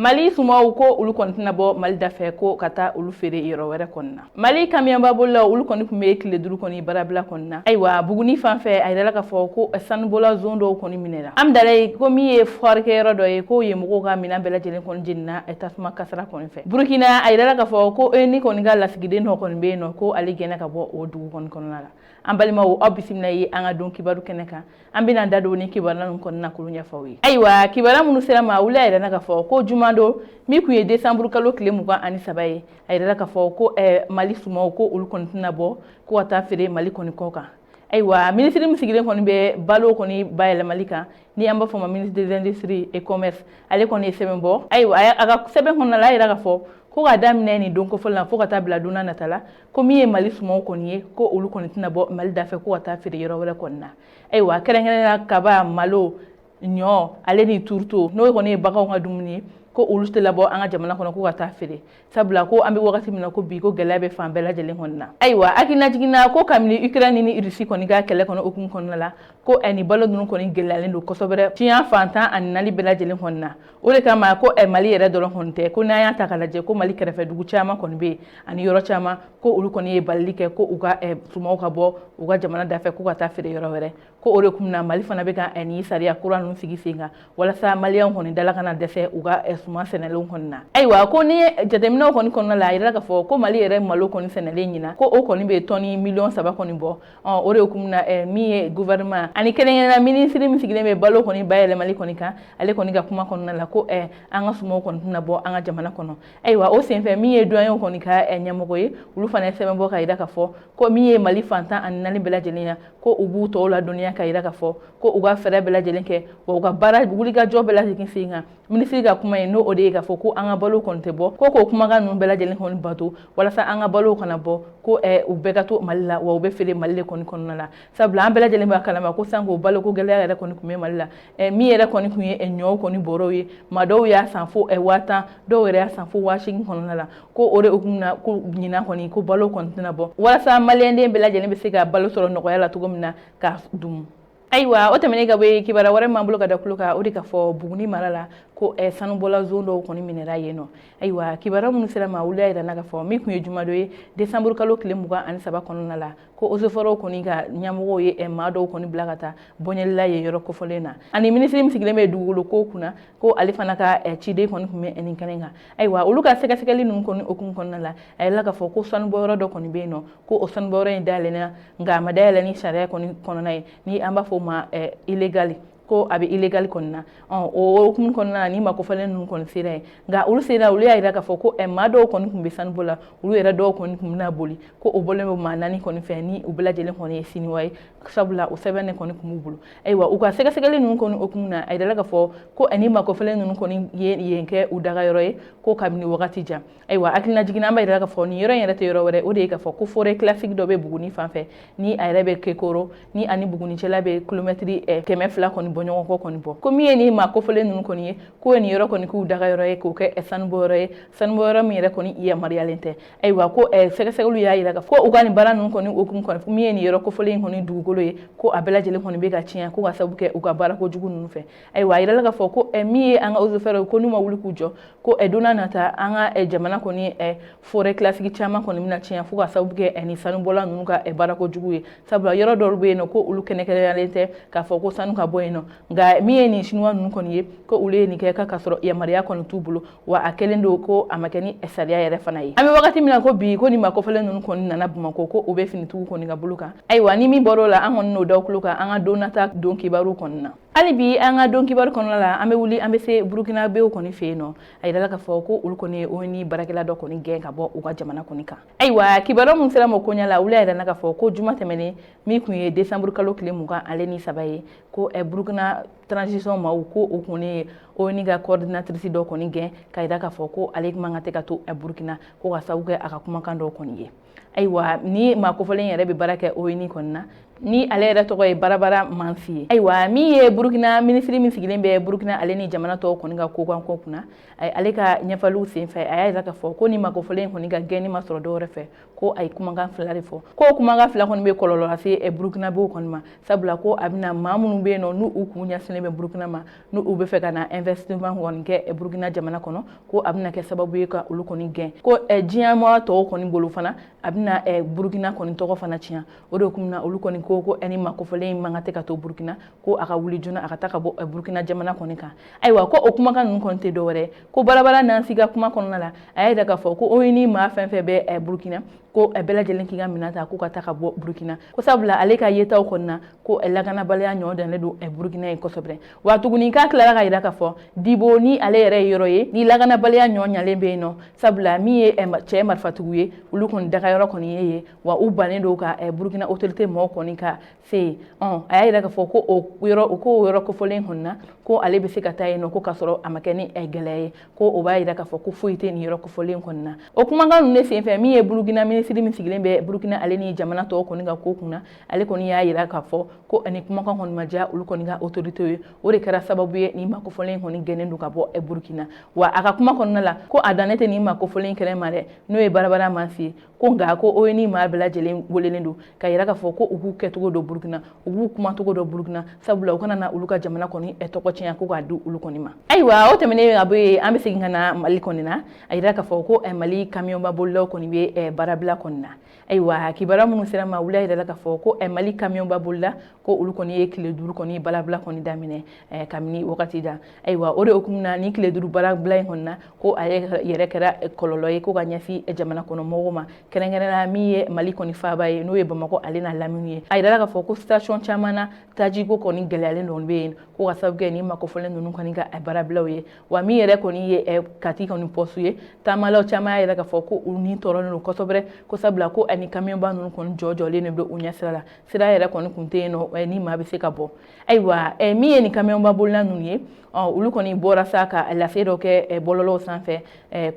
Mali sumaw ko olu kɔni tɛna bɔ Mali dafɛ ko ka taa olu feere yɔrɔ wɛrɛ kɔni na. Mali kamiyɔnbabolilaw olu kɔni tun bɛ tile 5 kɔni baarabila kɔni na. Ayiwa, Buguni fan fɛ, a yirala k'a fɔ ko sanubɔla zon dɔw kɔni minɛra. Amdalayi, ko min ye foire kɛyɔrɔ dɔ ye, ko yen mɔgɔw ka minɛn bɛɛ lajɛlen kɔni jenina tasuma kasara kɔni fɛ. Burukina, a yirala k'a fɔ ko ONU kɔni ka lasigiden dɔ kɔni bɛ yen nɔ, ko ale gɛnna ka bɔ o dugu kɔni kɔnɔna la. An balimaw, aw bisimila ye an ka don kibaru kɛnɛ kan. An bɛna da don ni kibaruya ninnu kɔnɔna k'olu ɲɛfɔ aw ye. Ayiwa, kibaruya minnu sera ma, olu y'a yira k'a fɔ ko jumadon min tun ye desanburu kalo tile 23 ye, a yirala k'a fɔ ko Mali sumaw ko olu kɔni tɛna bɔ ko ka taa feere Mali kɔni kɔ kan. Ayiwa, minisiri min sigilen kɔni bɛ balo kɔni bayɛlɛmali kan, ni an b'a fɔ ma ministre des Industries et Commerce, ale kɔni ye sɛbɛn bɔ. Ayiwa, a ka sɛbɛn kɔnɔna la, a yira k'a fɔ ko k'a daminɛ nin don kofɔlen na fo ka taa bila don nata la, ko min ye Mali sumaw kɔni ye, ko olu kɔni tɛna bɔ Mali dafɛ ko ka taa feere yɔrɔ wɛrɛ kɔni na. Ayiwa, kɛrɛnkɛrɛnnenya kaba, malo, ɲɔ ale ni tourteau, n'o kɔni ye baganw ka dumuni ye, ko olu tɛ labɔ an ka jamana kɔnɔ ko ka taa feere, sabula ko an bɛ wagati min na ko bi, ko gɛlɛya bɛ fan bɛɛ lajɛlen kɔni na. Ayiwa, hakilinajiginna ko kabini Ukraine ni Russie kɔni ka kɛlɛ kɔnɔ hukumu kɔnɔna la, ko ni balo ninnu kɔni gɛlɛyalen don kosɛbɛ diɲɛ fan 14 bɛɛ lajɛlen kɔni na. O de kama ko Mali yɛrɛ dɔrɔn kɔni tɛ, ko n'an y'a ta k'a lajɛ, ko Mali kɛrɛfɛ dugu caman kɔni bɛ yen ani yɔrɔ caman, ko olu kɔni ye balili kɛ ko u ka sumaw ka bɔ u ka jamana dafɛ ko ka taa feere yɔrɔ wɛrɛ. Ko o de kun na Mali fana bɛ ka nin sariya kura ninnu sigi sen kan walasa maliyɛnw kɔni dala kana dɛsɛ u ka suman sɛnɛlenw kɔni na. Ayiwa, ko ni jateminɛw kɔni kɔnɔna la, a yirala k'a fɔ ko Mali yɛrɛ malo kɔni sɛnɛlen ɲina, ko o kɔni bɛ tɔni miliyɔn 3 kɔni bɔ. O de hukumu na, min ye gouvernement ani kɛrɛnkɛrɛnnenya minisiri min sigilen bɛ balo kɔni bayɛlɛmali kɔni kan, ale kɔni ka kuma kɔnɔna la ko an ka sumanw kɔni tɛna bɔ an ka jamana kɔnɔ. Ayiwa, o senfɛ, min ye douaniers kɔni ka ɲɛmɔgɔ ye, olu fana ye sɛbɛn bɔ ka yira k'a fɔ ko min ye Mali fan 14 bɛɛ lajɛlen ye, ko u b'u tɔw ladɔnniya ka yira k'a fɔ ko u ka fɛɛrɛ bɛɛ lajɛlen kɛ, wa u ka baara wulikajɔ bɛɛ lajɛlen sen kan minisiri ka kuma ye, n'o o de ye k'a fɔ ko an ka balo kɔni tɛ bɔ, ko k'o kumakan ninnu bɛɛ lajɛlen kɔni bato walasa an ka balo kana bɔ, ko u bɛɛ ka to Mali la, wa u bɛ feere Mali de kɔni kɔnɔna la, sabula an bɛɛ lajɛlen b'a kalama ko sanko baloko gɛlɛya yɛrɛ kɔni tun bɛ Mali la. Min yɛrɛ kɔni tun ye ɲɔw kɔni bɔrɔw ye, maa dɔw y'a san fo 10,000, dɔw yɛrɛ y'a san fo 8,000 kɔnɔna la. Ko o de hukumu na, ko ɲinan kɔni, ko balo kɔni tɛna bɔ walasa maliyɛnden bɛɛ lajɛlen bɛ se ka balo sɔrɔ nɔgɔya la cogo min na ka dun. Ayiwa, o tɛmɛnen ka bɔ yen, kibaruya wɛrɛ m'an bolo ka da tulo kan, o de ka fɔ Buguni mara la ko sanubɔla zon dɔw kɔni minɛra yen nɔ. Ayiwa, kibaruya minnu sera ma, olu y'a yira k'a fɔ min tun ye jumadon ye, desanburu kalo tile 23 kɔnɔna la, ko eaux et forêts kɔni ka ɲɛmɔgɔw ye maa dɔw kɔni bila ka taa bɔɲɛlila ye yɔrɔ kofɔlen na, ani minisiri min sigilen bɛ dugukolo ko kunna, ko ale fana ka ciden kɔni tun bɛ nin kɛnɛ kan. Ayiwa, olu ka sɛgɛsɛgɛli ninnu kɔni hukumu kɔnɔna la, a yirala k'a fɔ ko sanubɔyɔrɔ dɔ kɔni bɛ yen nɔ, ko o sanubɔyɔrɔ in dayɛlɛnna, nka a ma dayɛlɛ ni sariya kɔni kɔnɔna ye, ni an b'a fɔ o ma illégal, ko a bɛ illégal kɔni na. O hukumu kɔnɔna na, ni maa kofɔlen ninnu kɔni sera yen, nka olu sera, olu y'a yira k'a fɔ ko maa dɔw kɔni tun bɛ sanubɔ la, olu yɛrɛ dɔw kɔni tun bɛna boli, ko o bɔlen bɛ maa naani kɔni fɛ, ni u bɛɛ lajɛlen kɔni ye siniwa ye, sabula o sɛbɛn de kɔni tun b'u bolo. Ayiwa, u ka sɛgɛsɛgɛli ninnu kɔni hukumu na, a yirala k'a fɔ ko ni maa kofɔlen ninnu kɔni ye yen kɛ u dagayɔrɔ ye ko kabini wagati jan. Ayiwa, hakilinajiginna, an b'a yira k'a fɔ nin yɔrɔ in yɛrɛ tɛ yɔrɔ wɛrɛ, o de ye k'a fɔ ko forêt classique dɔ bɛ Buguni fan fɛ, ni a yɛrɛ bɛ Kekoro, ni ani Buguni cɛla bɛ kilomɛtiri 200 kɔni bɔ ɲɔgɔn kɔ kɔni bɔ. Ko min ye ni maa kofɔlen ninnu kɔni ye, k'o ye nin yɔrɔ kɔni k'u dagayɔrɔ ye, k'o kɛ sanubɔyɔrɔ ye, sanubɔyɔrɔ min yɛrɛ kɔni yamaruyalen tɛ. Ayiwa, ko sɛgɛsɛgɛliw y'a yira k'a fɔ ko u ka nin baara ninnu kɔni hukumu kɔni, min ye nin yɔrɔ kofɔlen in kɔni dugukolo ye, ko a bɛɛ lajɛlen kɔni bɛ ka tiɲɛ, ko ka sababu kɛ u ka baara kojugu ninnu fɛ. Ayiwa, a yirala k'a fɔ ko min ye an ka eaux et forêts, ko n'u ma wuli k'u jɔ, ko don n'a nata, an ka jamana kɔni forêt classique caman kɔni bɛna tiɲɛ, fo ka sababu kɛ ni sanubɔla ninnu ka baara kojugu ye, sabula yɔrɔ dɔw bɛ yen nɔ, ko olu kɛnɛkɛnɛyalen tɛ k'a fɔ ko sanu ka bɔ yen nɔ. Nka min ye nin siniwa ninnu kɔni ye, ko olu ye nin kɛ k'a sɔrɔ yamaruya kɔni t'u bolo, wa a kɛlen don ko a ma kɛ ni sariya yɛrɛ fana ye. An bɛ wagati min na ko bi, ko nin maa kofɔlen ninnu kɔni nana Bamakɔ, ko u bɛ finitigiw kɔni ka bolo kan. Ayiwa, ni min bɔr'o la, an kɔni n'o da tulo kan an ka don nata don kibaru kɔni na. Hali bi an ka don kibaru kɔnɔna la, an bɛ wuli, an bɛ se Burukinabew kɔni fɛ yen nɔ. A yirala k'a fɔ ko olu kɔni ye ONU baarakɛla dɔ kɔni gɛn ka bɔ u ka jamana kɔni kan. Ayiwa, kibaruya min sera ma koɲɛ la, olu y'a yira k'a fɔ ko juma tɛmɛnen min tun ye desanburu kalo tile 23 ye, ko Burukina transition maaw ko o kɔni ye ONU ka coordinatrice dɔ kɔni gɛn ka yira k'a fɔ ko ale man kan tɛ ka to Burukina, ko ka sababu kɛ a ka kumakan dɔw kɔni ye. Ayiwa, ni maa kofɔlen yɛrɛ bɛ baara kɛ ONU kɔni na, Ni ale yɛrɛ tɔgɔ ye Barabara Mansi ye. Ayiwa, min ye Burukina minisiri min sigilen bɛ Burukina ale ni jamana tɔw kɔni ka kokan ko kunna, ale ka ɲɛfɔliw senfɛ, a y'a jira k'a fɔ ko ni maa kofɔlen kɔni ka gɛnni ma sɔrɔ dɔwɛrɛ fɛ, ko a ye kumakan fila de fɔ, ko kumakan fila kɔni bɛ kɔlɔlɔ lase Burukinabew kɔni ma, sabula ko a bɛna maa minnu bɛ yen nɔ, n'u kun ɲɛsinnen bɛ Burukina ma, n'u bɛ fɛ ka na investissement kɔni kɛ Burukina jamana kɔnɔ, ko a bɛna kɛ sababu ye ka olu kɔni gɛn, ko diɲɛ maa tɔw kɔni bolo fana, a bɛna Burukina kɔni tɔgɔ fana tiɲɛ. O de kun na olu kɔni ko ni maa kofɔlen in man kan tɛ ka to Burukina, ko a ka wuli joona, a ka taa ka bɔ Burukina jamana kɔni kan. Ayiwa, ko o kumakan ninnu kɔni tɛ dɔwɛrɛ, ko Barabara Nansi ka kuma kɔnɔna la, a y'a jira k'a fɔ ko ONU maa fɛn fɛn bɛ Burukina, ko bɛɛ lajɛlen k'i ka minɛn ta, k'u ka taa ka bɔ Burukina, ko sabula ale ka yetaw kɔni na, ko lakanabaliya ɲɔ dannen don Burukina ye kosɛbɛ. Wa tuguni, k'a tilara ka jira k'a fɔ Dibo ni ale yɛrɛ ye yɔrɔ ye ni lakanabaliya ɲɔ ɲalen bɛ yen nɔ, sabula min ye cɛ marifatigiw ye, olu kɔni dagayɔrɔ kɔni ye yen, wa u bannen don ka Burukina autorité mɔgɔw kɔni ka se yen. A y'a jira k'a fɔ ko o yɔrɔ, ko o yɔrɔ kofɔlen kɔni na, ko ale bɛ se ka taa yen nɔ, ko k'a sɔrɔ a ma kɛ ni gɛlɛya ye, ko o b'a jira k'a fɔ ko foyi tɛ nin yɔrɔ kofɔlen kɔni na. O kumakan ninnu de senfɛ, min ye Burukina minisiri min sigilen bɛ Burukina ale ni jamana tɔw kɔni ka ko kunna, ale kɔni y'a jira k'a fɔ ko ni kumakan kɔni ma diya olu kɔni ka autorité ye, o de kɛra sababu ye ni maa kofɔlen kɔni gɛnnen don ka bɔ Burukina. Wa a ka kuma kɔnɔna la, ko a dannen tɛ nin maa kofɔlen kelen ma dɛ, n'o ye Barabara Mansi ye, ko nka ko ONU maa bɛɛ lajɛlen welelen don ka yira k'a fɔ ko u k'u kɛcogo dɔn Burukina, u k'u kumacogo dɔn Burukina, sabula u kana na olu ka jamana kɔni tɔgɔ tiɲɛ ko k'a di olu kɔni ma. Ayiwa, o tɛmɛnen ka bɔ yen, an bɛ segin ka na Mali kɔni na. A yira k'a fɔ ko Mali kamiyɔnba bolilaw kɔni bɛ baarabila kɔni na. Ayiwa, kibaruya minnu sera ma, wula yɛrɛ la k'a fɔ ko Mali kamiyɔnba bolila, ko olu kɔni ye tile 5 kɔni baarabila kɔni daminɛ kabini wagati da. Ayiwa, o de hukumu na, ni tile 5 baarabila in kɔni na, ko a yɛrɛ kɛra kɔlɔlɔ ye ko ka ɲɛsin jamana kɔnɔ mɔgɔw ma, kɛrɛnkɛrɛnnenya min ye Mali kɔni faaba ye, n'o ye Bamakɔ ale n'a lamini ye. A yirala k'a fɔ ko station caman na, tajiko kɔni gɛlɛyalen dɔ bɛ yen, ko ka sababu kɛ ni maa kofɔlen ninnu kɔni ka baarabilaw ye. Wa min yɛrɛ kɔni ye Kati kɔni poste ye, taamalaw caman y'a yira k'a fɔ ko u ni tɔɔrɔlen don kosɛbɛ, ko sabula ko ani kamiyɔnba ninnu kɔni jɔjɔlen de bɛ u ɲɛ sira la, sira yɛrɛ kɔni kun tɛ yen nɔ ni maa bɛ se ka bɔ. Ayiwa, min ye nin kamiyɔnba bolila ninnu ye, olu kɔni bɔra sa ka lase dɔ kɛ bɔlɔlɔw sanfɛ,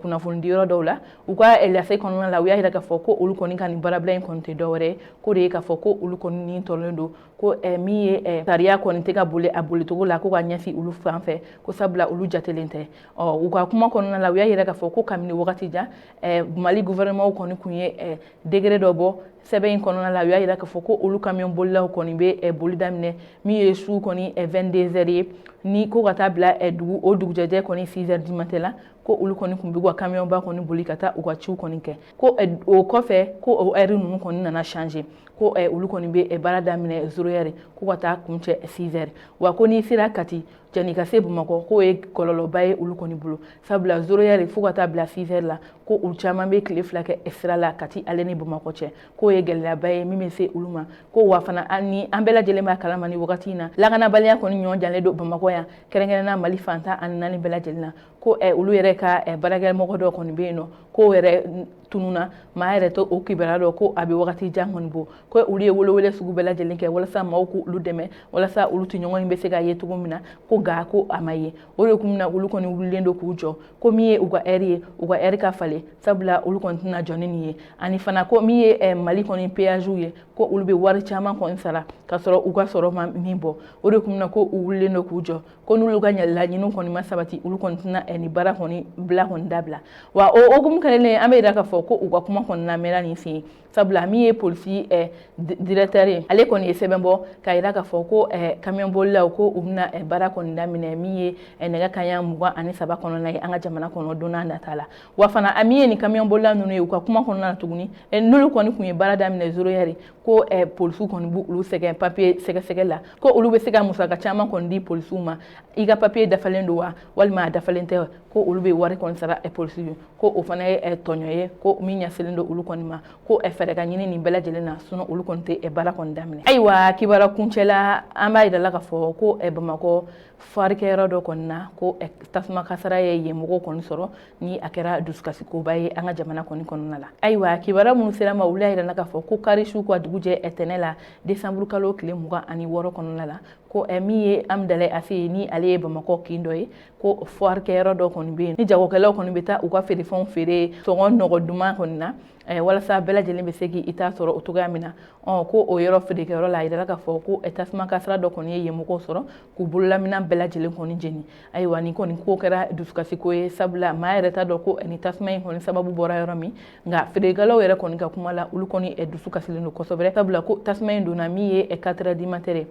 kunnafonidiyɔrɔ dɔw la. U ka lase kɔnɔna la, u y'a yira k'a fɔ ko olu kɔni ka nin baarabila in kɔni tɛ dɔwɛrɛ ye, ko de ye k'a fɔ ko olu kɔni ni tɔɔrɔlen don, ko min ye sariya kɔni tɛ ka boli a bolicogo la ko ka ɲɛsin olu fan fɛ, ko sabula olu jatelen tɛ. Ɔ u ka kuma kɔnɔna la, u y'a yira k'a fɔ ko kabini wagati jan, Mali gouvernement kɔni kun ye décret dɔ bɔ. Sɛbɛn in kɔnɔna la, u y'a yira k'a fɔ ko olu camion bolilaw kɔni bɛ boli daminɛ min ye su kɔni 22 heures ye, ni ko ka taa bila dugu o dugujɛjɛ kɔni 6 heures du matin la, ko olu kɔni tun bɛ ka kamiyɔnba kɔni boli ka taa u ka ciw kɔni kɛ. Ko o kɔfɛ, ko o heure ninnu kɔni nana changer, ko olu kɔni bɛ baara daminɛ 0 heure ko ka taa kuncɛ 6 heures. Wa ko n'i sera Kati janni ka se Bamakɔ, k'o ye kɔlɔlɔba ye olu kɔni bolo, sabula 0 heure fo ka taa bila 6 heures la, ko u caman bɛ tile 2 kɛ sira la Kati ale ni Bamakɔ cɛ, k'o ye gɛlɛyaba ye min bɛ se olu ma. Ko wa fana, ni an bɛɛ lajɛlen b'a kalama, ni wagati in na, lakanabaliya kɔni ɲɔgɔn jalen don Bamakɔ yan, kɛrɛnkɛrɛnnenya Mali fantan ani naani bɛɛ lajɛlen na, ko olu yɛrɛ ka baarakɛmɔgɔ dɔ kɔni bɛ yen nɔ, k'o yɛrɛ tununna, maa yɛrɛ tɛ o kibaruya dɔn, ko a bɛ wagati jan kɔni bɔ, ko olu ye welewele sugu bɛɛ lajɛlen kɛ walasa maaw k'olu dɛmɛ, walasa olu tɔɲɔgɔn in bɛ se ka ye cogo min na, ko nka ko a ma ye. O de kun na olu kɔni wulilen don k'u jɔ, ko min ye u ka heure ye, u ka heure ka falen, sabula olu kɔni tɛna jɔ ni nin ye. Ani fana, ko min ye Mali kɔni péage ye, ko olu bɛ wari caman kɔni sara k'a sɔrɔ u ka sɔrɔ ma min bɔ. O de kun na ko u wulilen don k'u jɔ, ko n'olu ka laɲiniw kɔni ma sabati, olu kɔni tɛna nin baara kɔni bila kɔni dabila. Wa o hukumu kɛlen, an bɛ yira k'a fɔ ko u ka kuma kɔni lamɛnna nin sen, sabula min ye polisi directeur ye, ale kɔni ye sɛbɛn bɔ k'a yira k'a fɔ ko camion bolilaw, ko u bɛna baara kɔni daminɛ min ye nɛgɛ kanɲɛ 23 kɔnɔna ye an ka jamana kɔnɔ don n'a nata la. Wa fana, min ye nin camion bolila ninnu ye, u ka kuma kɔnɔna na tuguni, n'olu kɔni tun ye baara daminɛ 0 heure, ko polisiw kɔni b'u olu sɛgɛn papier sɛgɛsɛgɛ la, ko olu bɛ se ka musaka caman kɔni di polisiw ma, i ka papier dafalen don wa, walima a dafalen tɛ, ko olu bɛ wari kɔni sara polisiw ye, ko o fana ye tɔɲɔ ye, ko min ɲɛsinnen don olu kɔni ma, ko fɛɛrɛ ka ɲini nin bɛɛ lajɛlen na, sinon olu kɔni tɛ baara kɔni daminɛ. Ayiwa, kibaruya kuncɛ la, an b'a yira la k'a fɔ ko Bamakɔ farikɛyɔrɔ dɔ kɔni na, ko tasuma kasara ye yen mɔgɔw kɔni sɔrɔ, ni a kɛra dusukasikoba ye an ka jamana kɔni kɔnɔna la. Ayiwa, kibaruya minnu sera ma, olu y'a yira k'a fɔ ko kari su ka dugu jɛ tɛnɛ la, desanburu kalo tile 26 kɔnɔna la, Ko min ye Amidalayi AC ye, ni ale ye Bamakɔ kin dɔ ye, ko foire kɛyɔrɔ dɔ kɔni bɛ yen, ni jagokɛlaw kɔni bɛ taa u ka feerefɛnw feere sɔngɔ nɔgɔ duman kɔni na, walasa bɛɛ lajɛlen bɛ se k'i ta sɔrɔ o cogoya min na. Ɔ ko o yɔrɔ feerekɛyɔrɔ la, a yirala k'a fɔ ko tasuma kasara dɔ kɔni ye yen mɔgɔw sɔrɔ k'u bololaminɛn bɛɛ lajɛlen kɔni jeni. Ayiwa, nin kɔni ko kɛra dusukasiko ye, sabula maa yɛrɛ t'a dɔn ko nin tasuma in kɔni sababu bɔra yɔrɔ min. Nka feerekɛlaw yɛrɛ kɔni ka kuma la, olu kɔni dusu kasilen don kosɛbɛ, sabula ko tasuma in donna min ye 4 heures du matin,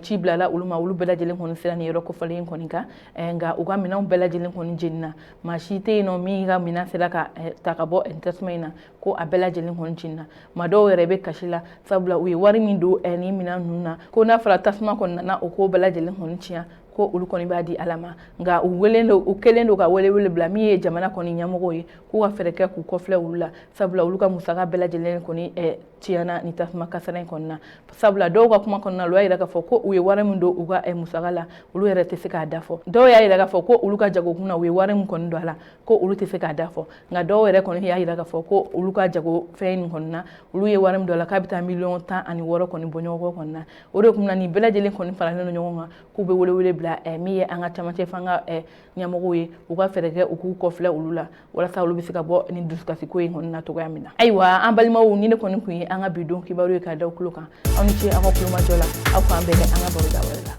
ci bilala olu ma, olu bɛɛ lajɛlen kɔni sera nin yɔrɔ kofɔlen in kɔni kan. Nka u ka minɛnw bɛɛ lajɛlen kɔni jenina, maa si tɛ yen nɔ min ka minɛn sera ka ta ka bɔ tasuma in na, ko a bɛɛ lajɛlen kɔni jenina. Maa dɔw yɛrɛ bɛ kasi la, sabula u ye wari min don nin minɛn ninnu na, ko n'a fɔra tasuma kɔni nana o ko bɛɛ lajɛlen kɔni tiɲɛ, ko olu kɔni b'a di Ala ma. Nka u welen don, u kɛlen don ka welewele bila min ye jamana kɔni ɲɛmɔgɔw ye, k'u ka fɛɛrɛ kɛ k'u kɔfilɛ olu la, sabula olu ka musaka bɛɛ lajɛlen kɔni tiɲɛna ni tasuma kasara in kɔni na. Sabula dɔw ka kuma kɔnɔna la, u y'a yira k'a fɔ ko u ye wari min don u ka musaka la, olu yɛrɛ tɛ se k'a da fɔ. Dɔw y'a yira k'a fɔ ko olu ka jagokun na, u ye wari min kɔni don a la, ko olu tɛ se k'a da fɔ. Nka dɔw yɛrɛ kɔni y'a yira k'a fɔ ko olu ka jago fɛn in kɔni na, olu ye wari min don a la, k'a bɛ taa miliyɔn 16 kɔni bɔ ɲɔgɔn kɔni na. O de kun na nin bɛɛ lajɛlen kɔni faralen don ɲɔgɔn kan k'u bɛ welewele bila min ye an ka camancɛ fanga ɲɛmɔgɔw ye, u ka fɛɛrɛ kɛ u k'u kɔfilɛ olu la, walasa olu bɛ se ka bɔ nin dusukasiko in kɔni na cogoya min na. Ayiwa, an balimaw, ni ne kɔni tun ye an ka bi don kibaru ye ka da tulo kan. Aw ni ce aw ka kulomajɔ la. Aw k'an bɛn an ka baroda wɛrɛ la.